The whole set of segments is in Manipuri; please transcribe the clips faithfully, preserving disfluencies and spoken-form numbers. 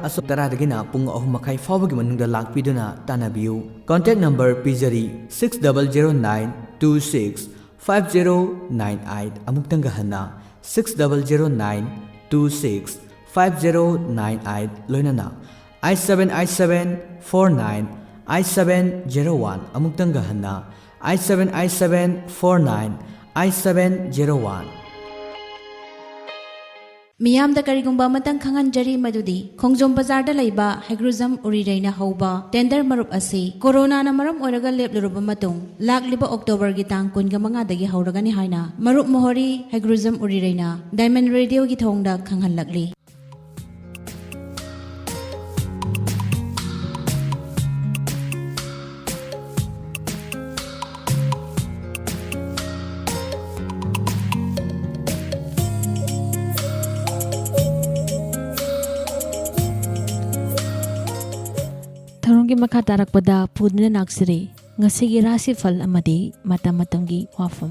ꯑꯁꯨꯛ ꯇꯔꯥꯗꯒꯤꯅ ꯄꯨꯡ ꯑꯍꯨꯝ ꯃꯈꯥꯏ ꯐꯥꯎꯕꯒꯤ ꯃꯅꯨꯡꯗ ꯂꯥꯛꯄꯤꯗꯨꯅ ꯇꯥꯟꯅꯕꯤꯌꯨ꯫ Contact number ꯄꯤꯖꯔꯤ, six double zero nine two six five zero nine eight꯫ ꯑꯃꯨꯛꯇꯪꯒ ꯍꯟꯅ, six double zero nine two six five zero nine eight, ꯂꯣꯏꯅꯅ eight seven eight seven four nine eight seven zero one꯫ ꯑꯃꯨꯛꯇꯪꯒ ꯍꯟꯅ, eight seven eight seven four nine eight seven zero one꯫ ꯃꯤꯌꯥꯝꯗ ꯀꯔꯤꯒꯨꯝꯕ ꯑꯃꯇꯪ ꯈꯪꯍꯟꯖꯔꯤ, ꯃꯗꯨꯗꯤ ꯈꯣꯡꯖꯣꯝ ꯕꯖꯥꯔꯗ ꯂꯩꯕ ꯍꯩꯒ꯭ꯔꯨꯖꯝ ꯎꯔꯤꯔꯩꯅ ꯍꯧꯕ ꯇꯦꯟꯗꯔ ꯃꯔꯨꯞ ꯑꯁꯤ ꯀꯣꯔꯣꯅꯥꯅ ꯃꯔꯝ ꯑꯣꯏꯔꯒ ꯂꯦꯞꯂꯨꯔꯕ ꯃꯇꯨꯡ, ꯂꯥꯛꯂꯤꯕ ꯑꯣꯛꯇꯣꯕꯔꯒꯤ ꯇꯥꯡ ꯀꯨꯟꯒ ꯃꯉꯥꯗꯒꯤ ꯍꯧꯔꯒꯅꯤ ꯍꯥꯏꯅ ꯃꯔꯨꯞ ꯃꯣꯍꯣꯔꯤ ꯍꯩꯒ꯭ꯔꯨꯖꯝ ꯎꯔꯤꯔꯩꯅ ꯗꯥꯏꯃꯟ ꯔꯦꯗꯤꯑꯣꯒꯤ ꯊꯣꯡꯗ ꯈꯪꯍꯜꯂꯛꯂꯤ꯫ ꯊꯧꯔꯝꯒꯤ ꯃꯈꯥ ꯇꯥꯔꯛꯄꯗ ꯄꯨꯗꯨꯅ ꯂꯥꯛꯆꯔꯤ ꯉꯁꯤꯒꯤ ꯔꯥꯁꯤꯐꯜ ꯑꯃꯗꯤ ꯃꯇꯝ ꯃꯇꯝꯒꯤ ꯋꯥꯐꯝ꯫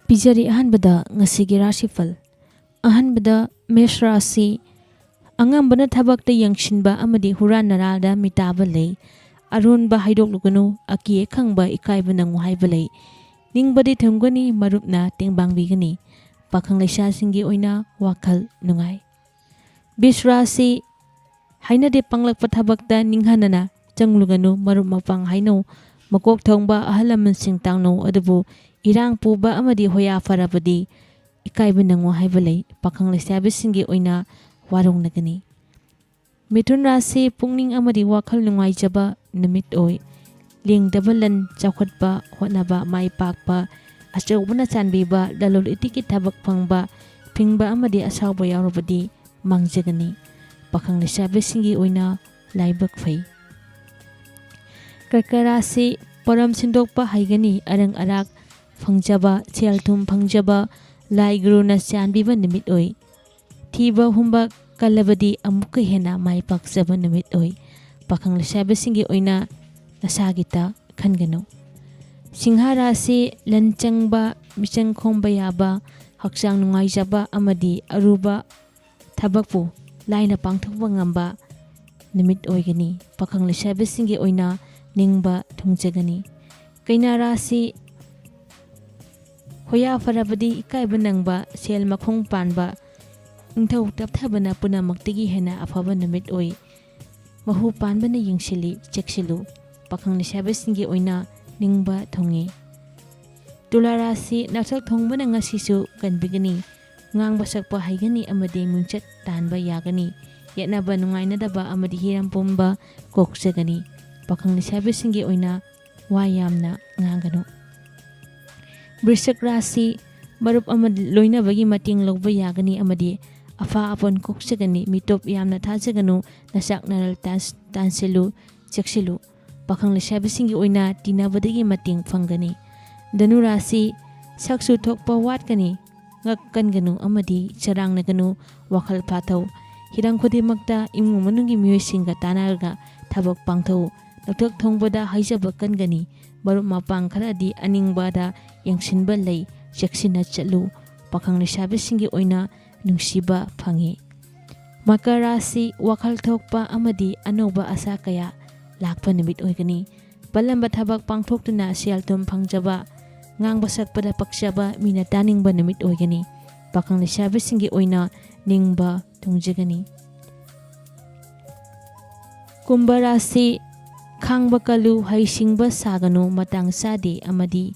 ꯄꯤꯖꯔꯤ ꯑꯍꯥꯟꯕꯗ ꯉꯁꯤꯒꯤ ꯔꯥꯁꯤꯐꯜ꯫ ꯑꯍꯥꯟꯕꯗ ꯃꯦꯁ ꯔꯥꯁꯤ꯫ ꯑꯉꯝꯕꯅ ꯊꯕꯛꯇ ꯌꯦꯡꯁꯤꯟꯕ ꯑꯃꯗꯤ ꯍꯨꯔꯥꯟ ꯅꯔꯥꯗ ꯃꯤꯇꯥꯕ ꯂꯩ꯫ ꯑꯔꯣꯟꯕ ꯍꯥꯏꯗꯣꯛꯂꯨꯒꯅꯨ, ꯑꯀꯤ ꯑꯈꯪꯕ ꯏꯀꯥꯏꯕ ꯅꯪꯉꯨ ꯍꯥꯏꯕ ꯂꯩ꯫ ꯅꯤꯡꯕꯗꯤ ꯊꯨꯡꯒꯅꯤ, ꯃꯔꯨꯞꯅ ꯇꯦꯡꯕꯥꯡꯕꯤꯒꯅꯤ꯫ ꯄꯥꯈꯪ ꯂꯩꯁꯥꯁꯤꯡꯒꯤ ꯑꯣꯏꯅ ꯋꯥꯈꯜ ꯅꯨꯡꯉꯥꯏ꯫ ꯕꯤꯁ ꯔꯥꯁꯤ꯫ ꯍꯩꯅꯗꯦ ꯄꯪꯂꯛꯄ ꯊꯕꯛꯇ ꯅꯤꯡꯍꯟꯅꯅ ꯆꯪꯂꯨꯒꯅꯨ, ꯃꯔꯨꯞ ꯃꯄꯥꯡ ꯍꯥꯏꯅꯧ, ꯃꯀꯣꯛ ꯊꯣꯡꯕ ꯑꯍꯜ ꯂꯃꯟꯁꯤꯡ ꯇꯥꯡꯅꯧ, ꯑꯗꯨꯕꯨ ꯏꯔꯥꯡ ꯄꯨꯕ ꯑꯃꯗꯤ ꯍꯣꯌꯥ ꯐꯔꯕꯗꯤ ꯏꯀꯥꯏꯕ ꯅꯪꯉꯨ ꯍꯥꯏꯕ ꯂꯩ꯫ ꯄꯥꯈꯪ ꯂꯩꯁꯥꯕꯤꯁꯤꯡꯒꯤ ꯑꯣꯏꯅ ꯋꯥꯔꯧꯅꯒꯅꯤ꯫ ꯃꯤꯊꯨꯟ ꯔꯥꯁꯤ ꯄꯨꯛꯅꯤꯡ ꯑꯃꯗꯤ ꯋꯥꯈꯜ ꯅꯨꯡꯉꯥꯏꯖꯕ ꯅꯨꯃꯤꯠ ꯑꯣꯏ꯫ ꯂꯦꯡꯗꯕ ꯂꯟ ꯆꯥꯎꯈꯠꯄ ꯍꯣꯠꯅꯕ ꯃꯥꯏ ꯄꯥꯛꯄ, ꯑꯆꯧꯕꯅ ꯆꯥꯟꯕꯤꯕ ꯂꯂꯣꯟ ꯏꯇꯤꯛꯀꯤ ꯊꯕꯛ ꯐꯪꯕ, ꯐꯤꯡꯕ ꯑꯃꯗꯤ ꯑꯁꯥꯎꯕ ꯌꯥꯎꯔꯕꯗꯤ ꯃꯥꯡꯖꯒꯅꯤ꯫ ꯄꯥꯈꯪ ꯂꯩꯁꯥꯕꯤꯁꯤꯡꯒꯤ ꯑꯣꯏꯅ ꯂꯥꯏꯕꯛ ꯐꯩ꯫ ꯀꯔꯀ ꯔꯥꯁꯤ ꯄꯣꯔꯝ ꯁꯤꯟꯗꯣꯛꯄ ꯍꯩꯒꯅꯤ, ꯑꯔꯪ ꯑꯔꯥꯛ ꯐꯪꯖꯕ, ꯁꯦꯜ ꯊꯨꯝ ꯐꯪꯖꯕ, ꯂꯥꯏ ꯒꯨꯔꯨꯅ ꯆꯥꯟꯕꯤꯕ ꯅꯨꯃꯤꯠ ꯑꯣꯏ꯫ ꯊꯤꯕ ꯍꯨꯝꯕ ꯀꯜꯂꯕꯗꯤ ꯑꯃꯨꯛꯀ ꯍꯦꯟꯅ ꯃꯥꯏ ꯄꯥꯛꯆꯕ ꯅꯨꯃꯤꯠ ꯑꯣꯏ꯫ ꯄꯥꯈꯪ ꯂꯩꯁꯥꯕꯤꯁꯤꯡꯒꯤ ꯑꯣꯏꯅ ꯅꯁꯥꯒꯤꯇ ꯈꯟꯒꯅꯨ꯫ ꯁꯤꯡꯍ ꯔꯥꯁꯤ ꯂꯟ ꯆꯪꯕ, ꯃꯤꯆꯪ ꯈꯣꯝꯕ ꯌꯥꯕ, ꯍꯛꯆꯥꯡ ꯅꯨꯡꯉꯥꯏꯖꯕ ꯑꯃꯗꯤ ꯑꯔꯨꯕ ꯊꯕꯛꯄꯨ ꯂꯥꯏꯅ ꯄꯥꯡꯊꯣꯛꯄ ꯉꯝꯕ ꯅꯨꯃꯤꯠ ꯑꯣꯏꯒꯅꯤ꯫ ꯄꯥꯈꯪ ꯂꯩꯁꯥꯕꯤꯁꯤꯡꯒꯤ ꯑꯣꯏꯅ ꯅꯤꯡꯕ ꯊꯨꯡꯖꯒꯅꯤ꯫ ꯀꯩꯅꯥ ꯔꯥꯁꯤ ꯍꯣꯌꯥ ꯐꯔꯕꯗꯤ ꯏꯀꯥꯏꯕ ꯅꯪꯕ, ꯁꯦꯜ ꯃꯈꯣꯡ ꯄꯥꯟꯕ, ꯅꯤꯡꯊꯧ ꯇꯞꯊꯕꯅ ꯄꯨꯝꯅꯃꯛꯇꯒꯤ ꯍꯦꯟꯅ ꯑꯐꯕ ꯅꯨꯃꯤꯠ ꯑꯣꯏ꯫ ꯃꯍꯨ ꯄꯥꯟꯕꯅ ꯌꯦꯡꯁꯤꯜꯂꯤ, ꯆꯦꯛꯁꯤꯜꯂꯨ꯫ ꯄꯥꯈꯪ ꯂꯩꯁꯥꯕꯤꯁꯤꯡꯒꯤ ꯑꯣꯏꯅ ꯅꯤꯡꯕ ꯊꯨꯡꯏ꯫ ꯇꯨꯂꯥ ꯔꯥꯁꯤ ꯅꯛꯁꯛ ꯊꯣꯡꯕꯅ ꯉꯁꯤꯁꯨ ꯀꯟꯕꯤꯒꯅꯤ꯫ ꯉꯥꯡꯕ ꯁꯛꯄ ꯍꯩꯒꯅꯤ ꯑꯃꯗꯤ ꯃꯤꯡꯆꯠ ꯇꯥꯟꯕ ꯌꯥꯒꯅꯤ꯫ ꯌꯦꯠꯅꯕ, ꯅꯨꯡꯉꯥꯏꯅꯗꯕ ꯑꯃꯗꯤ ꯍꯤꯔꯝ ꯄꯨꯝꯕ ꯀꯣꯛꯆꯒꯅꯤ꯫ ꯄꯥꯈꯪ ꯂꯩꯁꯥꯕꯤꯁꯤꯡꯒꯤ ꯑꯣꯏꯅ ꯋꯥ ꯌꯥꯝꯅ ꯉꯥꯡꯒꯅꯨ꯫ ꯕ꯭ꯔꯤꯁꯛ ꯔꯥꯁꯤ ꯃꯔꯨꯞ ꯑꯃ ꯂꯣꯏꯅꯕꯒꯤ ꯃꯇꯦꯡ ꯂꯧꯕ ꯌꯥꯒꯅꯤ ꯑꯃꯗꯤ ꯑꯐ ꯑꯄꯣꯟ ꯀꯣꯛꯆꯒꯅꯤ꯫ ꯃꯤꯇꯣꯞ ꯌꯥꯝꯅ ꯊꯥꯖꯒꯅꯨ꯫ ꯅꯆꯥꯛ ꯅꯔꯜ ꯇꯥꯟ-, ꯇꯥꯟꯁꯤꯜꯂꯨ, ꯆꯦꯛꯁꯤꯜꯂꯨ꯫ ꯄꯥꯈꯪ ꯂꯩꯁꯥꯕꯤꯁꯤꯡꯒꯤ ꯑꯣꯏꯅ ꯇꯤꯟꯅꯕꯗꯒꯤ ꯃꯇꯦꯡ ꯐꯪꯒꯅꯤ꯫ ꯙꯅꯨ ꯔꯥꯁꯤ ꯁꯛꯁꯨ ꯊꯣꯛꯄ ꯋꯥꯠꯀꯅꯤ꯫ ꯉꯛ ꯀꯟꯒꯅꯨ ꯑꯃꯗꯤ ꯆꯔꯥꯡꯅꯒꯅꯨ꯫ ꯋꯥꯈꯜ ꯐꯥꯊꯧ꯫ ꯍꯤꯔꯝ ꯈꯨꯗꯤꯡꯃꯛꯇ ꯏꯃꯨꯡ ꯃꯅꯨꯡꯒꯤ ꯃꯤꯑꯣꯏꯁꯤꯡꯒ ꯇꯥꯟꯅꯔꯒ ꯊꯕꯛ ꯄꯥꯡꯊꯧ꯫ ꯅꯛꯁꯛ ꯊꯣꯡꯕꯗ ꯍꯥꯏꯖꯕ ꯀꯟꯒꯅꯤ꯫ ꯃꯔꯨꯞ ꯃꯄꯥꯡ ꯈꯔꯗꯤ ꯑꯅꯤꯡꯕꯗ ꯌꯦꯡꯁꯤꯟꯕ ꯂꯩ, ꯆꯦꯛꯁꯤꯟꯅ ꯆꯠꯂꯨ꯫ ꯄꯥꯈꯪ ꯂꯩꯁꯥꯕꯤꯁꯤꯡꯒꯤ ꯑꯣꯏꯅ ꯅꯨꯡꯁꯤꯕ ꯐꯪꯏ꯫ ꯃꯀꯔ ꯔꯥꯁꯤ ꯋꯥꯈꯜ ꯊꯣꯛꯄ ꯑꯃꯗꯤ ꯑꯅꯧꯕ ꯑꯁꯥ ꯀꯌꯥ ꯂꯥꯛꯄ ꯅꯨꯃꯤꯠ ꯑꯣꯏꯒꯅꯤ꯫ ꯄꯜꯂꯝꯕ ꯊꯕꯛ ꯄꯥꯡꯊꯣꯛꯇꯨꯅ ꯁꯦꯜ ꯊꯨꯝ ꯐꯪꯖꯕ, ꯉꯥꯡꯕ ꯁꯛꯄꯗ ꯄꯛꯆꯕ, ꯃꯤꯅ ꯇꯥꯅꯤꯡꯕ ꯅꯨꯃꯤꯠ ꯑꯣꯏꯒꯅꯤ꯫ ꯄꯥꯈꯪ ꯂꯩꯁꯥꯕꯤꯁꯤꯡꯒꯤ ꯑꯣꯏꯅ ꯅꯤꯡꯕ ꯊꯨꯡꯖꯒꯅꯤ꯫ ꯀꯨꯝꯚ ꯔꯥꯁꯤ ꯈꯥꯡꯕ ꯀꯜꯂꯨ, ꯍꯩꯁꯤꯡꯕ ꯁꯥꯒꯅꯨ, ꯃꯇꯥꯡ ꯆꯥꯗꯦ ꯑꯃꯗꯤ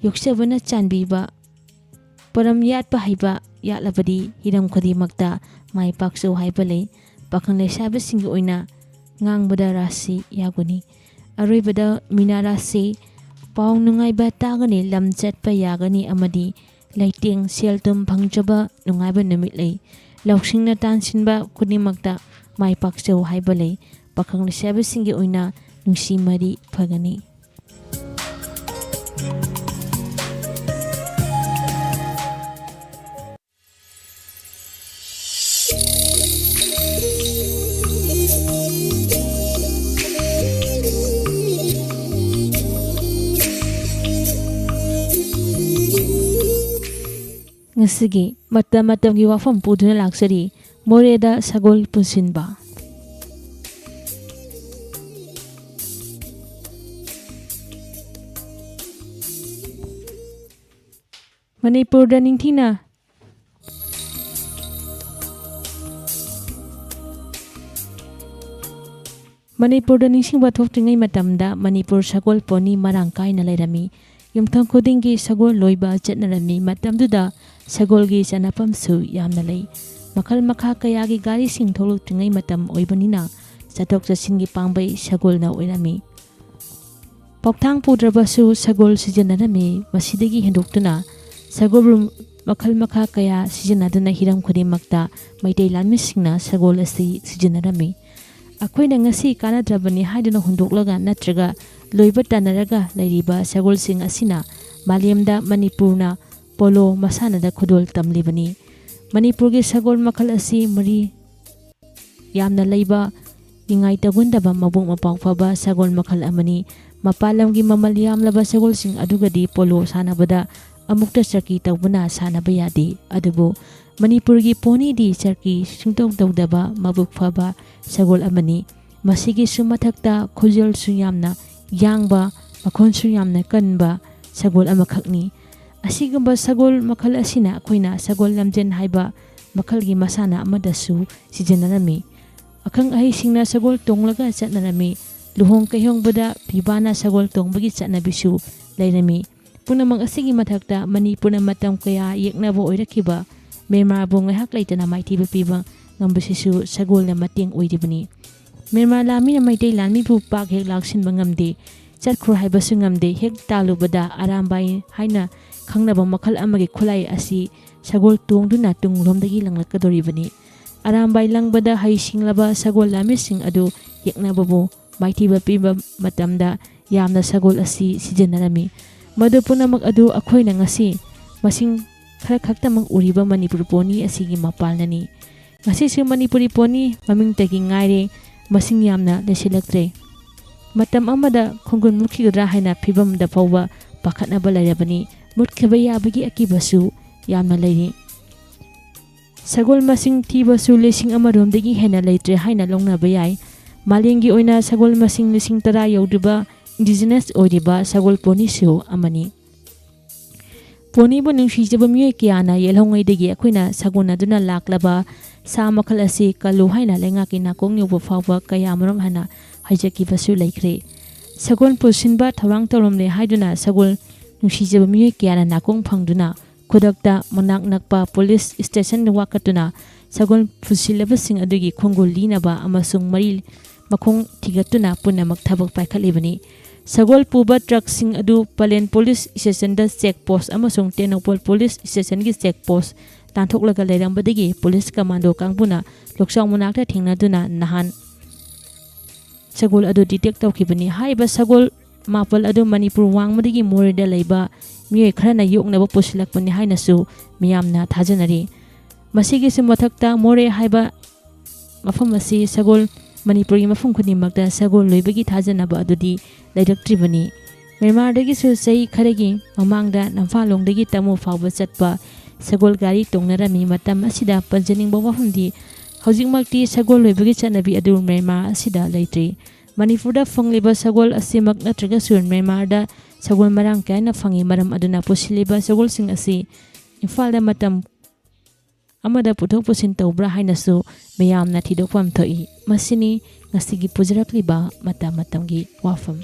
ꯌꯣꯛꯆꯕꯅ ꯆꯥꯟꯕꯤꯕ, ꯄꯣꯔꯝ ꯌꯥꯠꯄ ꯍꯩꯕ ꯌꯥꯠꯂꯕꯗꯤ ꯍꯤꯔꯝ ꯈꯨꯗꯤꯡꯃꯛꯇ ꯃꯥꯏ ꯄꯥꯛꯆꯧ ꯍꯥꯏꯕ ꯂꯩ꯫ ꯄꯥꯈꯪ ꯂꯩꯁꯥꯕꯤꯁꯤꯡꯒꯤ ꯑꯣꯏꯅ ꯉꯥꯡꯕꯗ ꯔꯥꯁꯤ ꯌꯥꯎꯒꯅꯤ꯫ ꯑꯔꯣꯏꯕꯗ ꯃꯤꯅꯥ ꯔꯥꯁꯤ ꯄꯥꯎ ꯅꯨꯡꯉꯥꯏꯕ ꯇꯥꯒꯅꯤ, ꯂꯝ ꯆꯠꯄ ꯌꯥꯒꯅꯤ ꯑꯃꯗꯤ ꯂꯩꯇꯦꯡ ꯁꯦꯜ ꯊꯨꯝ ꯐꯪꯖꯕ ꯅꯨꯡꯉꯥꯏꯕ ꯅꯨꯃꯤꯠ ꯂꯩ꯫ ꯂꯧꯁꯤꯡꯅ ꯇꯥꯟꯁꯤꯟꯕ ꯈꯨꯗꯤꯡꯃꯛꯇ ꯃꯥꯏ ꯄꯥꯛꯆꯧ ꯍꯥꯏꯕ ꯂꯩ꯫ ꯄꯥꯈꯪ ꯂꯩꯁꯥꯕꯤꯁꯤꯡꯒꯤ ꯑꯣꯏꯅ ꯅꯨꯡꯁꯤ ꯃꯔꯤ ꯐꯒꯅꯤ꯫ ꯉꯁꯤꯒꯤ ꯃꯇꯝ ꯃꯇꯝꯒꯤ ꯋꯥꯐꯝ ꯄꯨꯗꯨꯅ ꯂꯥꯛꯆꯔꯤ, ꯃꯣꯔꯦꯗ ꯁꯒꯣꯜ ꯄꯨꯟꯁꯤꯟꯕ꯫ ꯃꯅꯤꯄꯨꯔꯗ ꯅꯤꯡꯊꯤꯅ ꯃꯅꯤꯄꯨꯔꯗ ꯅꯤꯡꯁꯤꯡꯕ ꯊꯣꯛꯇ꯭ꯔꯤꯉꯩ ꯃꯇꯝꯗ ꯃꯅꯤꯄꯨꯔ ꯁꯒꯣꯜ ꯄꯣꯅꯤ ꯃꯔꯥꯡ ꯀꯥꯏꯅ ꯂꯩꯔꯝꯃꯤ꯫ ꯌꯨꯝꯊꯣꯡ ꯈꯨꯗꯤꯡꯒꯤ ꯁꯒꯣꯜ ꯂꯣꯏꯕ ꯆꯠꯅꯔꯝꯃꯤ꯫ ꯃꯇꯝꯗꯨꯗ ꯁꯒꯣꯜꯒꯤ ꯆꯟꯅꯐꯝꯁꯨ ꯌꯥꯝꯅ ꯂꯩ꯫ ꯃꯈꯜ ꯃꯈꯥ ꯀꯌꯥꯒꯤ ꯒꯥꯔꯤꯁꯤꯡ ꯊꯣꯛꯂꯛꯇ꯭ꯔꯤꯉꯩ ꯃꯇꯝ ꯑꯣꯏꯕꯅꯤꯅ ꯆꯠꯊꯣꯛ ꯆꯠꯁꯤꯟꯒꯤ ꯄꯥꯝꯕꯩ ꯁꯒꯣꯜꯅ ꯑꯣꯏꯔꯝꯃꯤ꯫ ꯄꯣꯛꯊꯥꯡ ꯄꯨꯗ꯭ꯔꯕꯁꯨ ꯁꯒꯣꯜ ꯁꯤꯖꯤꯟꯅꯔꯝꯃꯤ꯫ ꯃꯁꯤꯗꯒꯤ ꯍꯦꯟꯗꯣꯛꯇꯨꯅ ꯁꯒꯣꯜꯕꯨ ꯃꯈꯜ ꯃꯈꯥ ꯀꯌꯥ ꯁꯤꯖꯤꯟꯅꯗꯨꯅ ꯍꯤꯔꯝ ꯈꯨꯗꯤꯡꯃꯛꯇ ꯃꯩꯇꯩ ꯂꯥꯟꯃꯤꯁꯤꯡꯅ ꯁꯒꯣꯜ ꯑꯁꯤ ꯁꯤꯖꯤꯟꯅꯔꯝꯃꯤ꯫ ꯑꯩꯈꯣꯏꯅ ꯉꯁꯤ ꯀꯥꯟꯅꯗ꯭ꯔꯕꯅꯤ ꯍꯥꯏꯗꯨꯅ ꯍꯨꯟꯗꯣꯛꯂꯒ ꯅꯠꯇ꯭ꯔꯒ ꯂꯣꯏꯕ ꯇꯥꯟꯅꯔꯒ ꯂꯩꯔꯤꯕ ꯁꯒꯣꯜꯁꯤꯡ ꯑꯁꯤꯅ ꯃꯥꯂꯦꯝꯗ ꯃꯅꯤꯄꯨꯔꯅ ꯄꯣꯂꯣ ꯃꯁꯥꯟꯅꯗ ꯈꯨꯗꯣꯜ ꯇꯝꯂꯤꯕꯅꯤ꯫ ꯃꯅꯤꯄꯨꯔꯒꯤ ꯁꯒꯣꯜ ꯃꯈꯜ ꯑꯁꯤ ꯃꯔꯤ ꯌꯥꯝꯅ ꯂꯩꯕ, ꯅꯤꯡꯉꯥꯏ ꯇꯧꯒꯟꯗꯕ, ꯃꯕꯨꯛ ꯃꯄꯥꯎ ꯐꯕ ꯁꯒꯣꯜ ꯃꯈꯜ ꯑꯃꯅꯤ꯫ ꯃꯄꯥꯟ ꯂꯝꯒꯤ ꯃꯃꯜ ꯌꯥꯝꯂꯕ ꯁꯒꯣꯜꯁꯤꯡ ꯑꯗꯨꯒꯗꯤ ꯄꯣꯂꯣ ꯁꯥꯟꯅꯕꯗ ꯑꯃꯨꯛꯇ ꯆꯔꯀꯤ ꯇꯧꯕꯅ ꯁꯥꯟꯅꯕ ꯌꯥꯗꯦ꯫ ꯑꯗꯨꯕꯨ ꯃꯅꯤꯄꯨꯔꯒꯤ ꯄꯣꯅꯤꯗꯤ ꯆꯔꯀꯤ ꯁꯨꯡꯇꯧ ꯇꯧꯗꯕ ꯃꯕꯨꯛ ꯐꯕ ꯁꯒꯣꯜ ꯑꯃꯅꯤ꯫ ꯃꯁꯤꯒꯤꯁꯨ ꯃꯊꯛꯇ ꯈꯣꯟꯖꯦꯜꯁꯨ ꯌꯥꯝꯅ ꯌꯥꯡꯕ, ꯃꯈꯣꯟꯁꯨ ꯌꯥꯝꯅ ꯀꯟꯕ ꯁꯒꯣꯜ ꯑꯃꯈꯛꯅꯤ꯫ ꯑꯁꯤꯒꯨꯝꯕ ꯁꯒꯣꯜ ꯃꯈꯜ ꯑꯁꯤꯅ ꯑꯩꯈꯣꯏꯅ ꯁꯒꯣꯜ ꯂꯝꯖꯦꯟ ꯍꯥꯏꯕ ꯃꯈꯜꯒꯤ ꯃꯁꯥꯟꯅ ꯑꯃꯗꯁꯨ ꯁꯤꯖꯤꯟꯅꯔꯝꯃꯤ꯫ ꯑꯈꯪ ꯑꯍꯩꯁꯤꯡꯅ ꯁꯒꯣꯜ ꯇꯣꯡꯂꯒ ꯆꯠꯅꯔꯝꯃꯤ꯫ ꯂꯨꯍꯣꯡ ꯀꯩꯍꯣꯡꯕꯗ ꯐꯤꯕꯥꯅ ꯁꯒꯣꯜ ꯇꯣꯡꯕꯒꯤ ꯆꯠꯅꯕꯤꯁꯨ ꯂꯩꯔꯝꯃꯤ꯫ ꯄꯨꯝꯅꯃꯛ ꯑꯁꯤꯒꯤ ꯃꯊꯛꯇ ꯃꯅꯤꯄꯨꯔꯅ ꯃꯇꯝ ꯀꯌꯥ ꯌꯦꯛꯅꯕ ꯑꯣꯏꯔꯛꯈꯤꯕ ꯃ꯭ꯌꯥꯟꯃꯥꯔꯕꯨ ꯉꯥꯏꯍꯥꯛ ꯂꯩꯇꯅ ꯃꯥꯏꯊꯤꯕ ꯄꯤꯕ ꯉꯝꯕꯁꯤꯁꯨ ꯁꯒꯣꯜꯅ ꯃꯇꯦꯡ ꯑꯣꯏꯔꯤꯕꯅꯤ꯫ ꯃ꯭ꯌꯥꯟꯃꯥꯔ ꯂꯥꯟꯃꯤꯅ ꯃꯩꯇꯩ ꯂꯥꯟꯃꯤꯕꯨ ꯄꯥꯛ ꯍꯦꯛ ꯂꯥꯛꯁꯤꯟꯕ ꯉꯝꯗꯦ꯫ ꯆꯠꯈ꯭ꯔꯣ ꯍꯥꯏꯕꯁꯨ ꯉꯝꯗꯦ꯫ ꯍꯦꯛ ꯇꯥꯜꯂꯨꯕꯗ ꯑꯔꯥꯝꯕꯥꯏ ꯍꯥꯏꯅ ꯈꯪꯅꯕ ꯃꯈꯜ ꯑꯃꯒꯤ ꯈꯨꯠꯂꯥꯏ ꯑꯁꯤ ꯁꯒꯣꯜ ꯇꯣꯡꯗꯨꯅ ꯇꯨꯡꯂꯣꯝꯗꯒꯤ ꯂꯪꯂꯛꯀꯗꯧꯔꯤꯕꯅꯤ꯫ ꯑꯔꯥꯝꯕꯥꯏ ꯂꯪꯕꯗ ꯍꯩꯁꯤꯡꯂꯕ ꯁꯒꯣꯜ ꯂꯥꯟꯃꯤꯁꯤꯡ ꯑꯗꯨ ꯌꯦꯛꯅꯕꯕꯨ ꯃꯥꯏꯊꯤꯕ ꯄꯤꯕ ꯃꯇꯝꯗ ꯌꯥꯝꯅ ꯁꯒꯣꯜ ꯑꯁꯤ ꯁꯤꯖꯤꯟꯅꯔꯝꯃꯤ꯫ ꯃꯗꯨ ꯄꯨꯝꯅꯃꯛ ꯑꯗꯨ ꯑꯩꯈꯣꯏꯅ ꯉꯁꯤ ꯃꯁꯤꯡ ꯈꯔ ꯈꯛꯇꯃꯛ ꯎꯔꯤꯕ ꯃꯅꯤꯄꯨꯔ ꯄꯣꯅꯤ ꯑꯁꯤꯒꯤ ꯃꯄꯥꯜꯅꯅꯤ꯫ ꯉꯁꯤꯁꯨ ꯃꯅꯤꯄꯨꯔꯤ ꯄꯣꯅꯤ ꯃꯃꯤꯡꯇꯒꯤ ꯉꯥꯏꯔꯦ, ꯃꯁꯤꯡ ꯌꯥꯝꯅ ꯂꯩꯁꯤꯜꯂꯛꯇ꯭ꯔꯦ꯫ ꯃꯇꯝ ꯑꯃꯗ ꯈꯣꯡꯒꯨꯜ ꯃꯨꯠꯈꯤꯒꯗ꯭ꯔꯥ ꯍꯥꯏꯅ ꯐꯤꯕꯝꯗ ꯐꯥꯎꯕ ꯄꯥꯈꯠꯅꯕ ꯂꯩꯔꯕꯅꯤ꯫ ꯃꯨꯠꯈꯤꯕ ꯌꯥꯕꯒꯤ ꯑꯀꯤꯕꯁꯨ ꯌꯥꯝꯅ ꯂꯩꯔꯤ꯫ ꯁꯒꯣꯜ ꯃꯁꯤꯡ ꯊꯤꯕꯁꯨ ꯂꯤꯁꯤꯡ ꯑꯃꯔꯣꯝꯗꯒꯤ ꯍꯦꯟꯅ ꯂꯩꯇ꯭ꯔꯦ ꯍꯥꯏꯅ ꯂꯧꯅꯕ ꯌꯥꯏ꯫ ꯃꯥꯂꯦꯝꯒꯤ ꯑꯣꯏꯅ ꯁꯒꯣꯜ ꯃꯁꯤꯡ ꯂꯤꯁꯤꯡ ꯇꯔꯥ ꯌꯧꯗ꯭ꯔꯤꯕ indigenous ꯑꯣꯏꯔꯤꯕ ꯁꯒꯣꯜ ꯄꯣꯅꯤꯁꯨ ꯑꯃꯅꯤ꯫ ꯄꯣꯅꯤꯕꯨ ꯅꯨꯡꯁꯤꯖꯕ ꯃꯤꯑꯣꯏ ꯀꯌꯥꯅ ꯌꯦꯜꯍꯧꯉꯩꯗꯒꯤ ꯑꯩꯈꯣꯏꯅ ꯁꯥꯒꯣꯟꯅꯗꯨꯅ ꯂꯥꯛꯂꯕ ꯁꯥ ꯃꯈꯜ ꯑꯁꯤ ꯀꯜꯂꯨ ꯍꯥꯏꯅ ꯂꯩꯉꯥꯛꯀꯤ ꯅꯥꯀꯣꯡ ꯌꯧꯕ ꯐꯥꯎꯕ ꯀꯌꯥꯃꯔꯨꯝ ꯍꯥꯏꯅ ꯍꯥꯏꯖꯈꯤꯕꯁꯨ ꯂꯩꯈ꯭ꯔꯦ꯫ ꯁꯒꯣꯜ ꯄꯨꯁꯤꯟꯕ ꯊꯧꯔꯥꯡ ꯇꯧꯔꯝꯂꯦ ꯍꯥꯏꯗꯨꯅ ꯁꯒꯣꯜ ꯅꯨꯡꯁꯤꯖꯕ ꯃꯤꯑꯣꯏ ꯀꯌꯥꯅ ꯅꯥꯀꯣꯡ ꯐꯪꯗꯨꯅ ꯈꯨꯗꯛꯇ ꯃꯅꯥꯛ ꯅꯛꯄ ꯄꯨꯂꯤꯁ ꯁ꯭ꯇꯦꯁꯟꯗ ꯋꯥꯀꯠꯇꯨꯅ ꯁꯒꯣꯜ ꯄꯨꯁꯤꯜꯂꯕꯁꯤꯡ ꯑꯗꯨꯒꯤ ꯈꯣꯡꯒꯨꯜ ꯂꯤꯅꯕ ꯑꯃꯁꯨꯡ ꯃꯔꯤ ꯃꯈꯣꯡ ꯊꯤꯒꯠꯇꯨꯅ ꯄꯨꯝꯅꯃꯛ ꯊꯕꯛ ꯄꯥꯏꯈꯠꯂꯤꯕꯅꯤ꯫ ꯁꯒꯣꯜ ꯄꯨꯕ ꯇ꯭ꯔꯛꯁꯤꯡ ꯑꯗꯨ ꯄꯂꯦꯟ ꯄꯨꯂꯤꯁ ꯁ꯭ꯇꯦꯁꯟꯗ ꯆꯦꯛ ꯄꯣꯁ ꯑꯃꯁꯨꯡ ꯇꯦꯡꯅꯧꯄꯜ ꯄꯨꯂꯤꯁ ꯁ꯭ꯇꯦꯁꯟꯒꯤ ꯆꯦꯛ ꯄꯣꯁ ꯇꯥꯟꯊꯣꯛꯂꯒ ꯂꯩꯔꯝꯕꯗꯒꯤ ꯄꯨꯂꯤꯁ ꯀꯃꯥꯟꯗꯣ ꯀꯥꯡꯕꯨꯅ ꯂꯣꯛꯆꯥꯎ ꯃꯅꯥꯛꯇ ꯊꯦꯡꯅꯗꯨꯅ ꯅꯍꯥꯟ ꯁꯒꯣꯜ ꯑꯗꯨ ꯗꯤꯇꯦꯛ ꯇꯧꯈꯤꯕꯅꯤ꯫ ꯍꯥꯏꯔꯤꯕ ꯁꯒꯣꯜ ꯃꯥꯄꯜ ꯑꯗꯨ ꯃꯅꯤꯄꯨꯔ ꯋꯥꯡꯃꯗꯒꯤ ꯃꯣꯔꯦꯗ ꯂꯩꯕ ꯃꯤꯑꯣꯏ ꯈꯔꯅ ꯌꯣꯛꯅꯕ ꯄꯨꯁꯤꯜꯂꯛꯄꯅꯤ ꯍꯥꯏꯅꯁꯨ ꯃꯤꯌꯥꯝꯅ ꯊꯥꯖꯅꯔꯤ꯫ ꯃꯁꯤꯒꯤꯁꯨ ꯃꯊꯛꯇ ꯃꯣꯔꯦ ꯍꯥꯏꯕ ꯃꯐꯝ ꯑꯁꯤ ꯁꯒꯣꯜ, ꯃꯅꯤꯄꯨꯔꯒꯤ ꯃꯐꯝ ꯈꯨꯗꯤꯡꯃꯛꯇ ꯁꯒꯣꯜ ꯂꯣꯏꯕꯒꯤ ꯊꯥꯖꯅꯕ ꯑꯗꯨꯗꯤ ꯂꯩꯔꯛꯇ꯭ꯔꯤꯕꯅꯤ꯫ ꯃ꯭ꯌꯥꯟꯃꯥꯔꯗꯒꯤꯁꯨ ꯆꯍꯤ ꯈꯔꯒꯤ ꯃꯃꯥꯡꯗ ꯅꯝꯐꯥꯂꯣꯡꯗꯒꯤ ꯇꯃꯨ ꯐꯥꯎꯕ ꯆꯠꯄ ꯁꯒꯣꯜ ꯒꯥꯔꯤ ꯇꯣꯡꯅꯔꯝꯃꯤ꯫ ꯃꯇꯝ ꯑꯁꯤꯗ ꯄꯟꯖꯅꯤꯡꯕ ꯋꯥꯐꯝꯗꯤ ꯍꯧꯖꯤꯛꯃꯛꯇꯤ ꯁꯒꯣꯜ ꯂꯣꯏꯕꯒꯤ ꯆꯠꯅꯕꯤ ꯑꯗꯨ ꯃ꯭ꯌꯥꯟꯃꯥꯔ ꯑꯁꯤꯗ ꯂꯩꯇ꯭ꯔꯤ꯫ ꯃꯅꯤꯄꯨꯔꯗ ꯐꯪꯂꯤꯕ ꯁꯒꯣꯜ ꯑꯁꯤꯃꯛ ꯅꯠꯇ꯭ꯔꯒꯁꯨ ꯃ꯭ꯌꯥꯟꯃꯥꯔꯗ ꯁꯒꯣꯜ ꯃꯔꯥꯡ ꯀꯥꯏꯅ ꯐꯪꯉꯤ꯫ ꯃꯔꯝ ꯑꯗꯨꯅ ꯄꯨꯁꯤꯜꯂꯤꯕ ꯁꯒꯣꯜꯁꯤꯡ ꯑꯁꯤ ꯏꯝꯐꯥꯜꯗ ꯃꯇꯝ ꯑꯃꯗ ꯄꯨꯊꯣꯛ ꯄꯨꯁꯤꯟ ꯇꯧꯕ꯭ꯔꯥ ꯍꯥꯏꯅꯁꯨ ꯃꯤꯌꯥꯝꯅ ꯊꯤꯗꯣꯛꯐꯝ ꯊꯣꯛꯏ꯫ ꯃꯁꯤꯅꯤ ꯉꯁꯤꯒꯤ ꯄꯨꯖꯔꯛꯂꯤꯕ ꯃꯇꯝ ꯃꯇꯝꯒꯤ ꯋꯥꯐꯝ꯫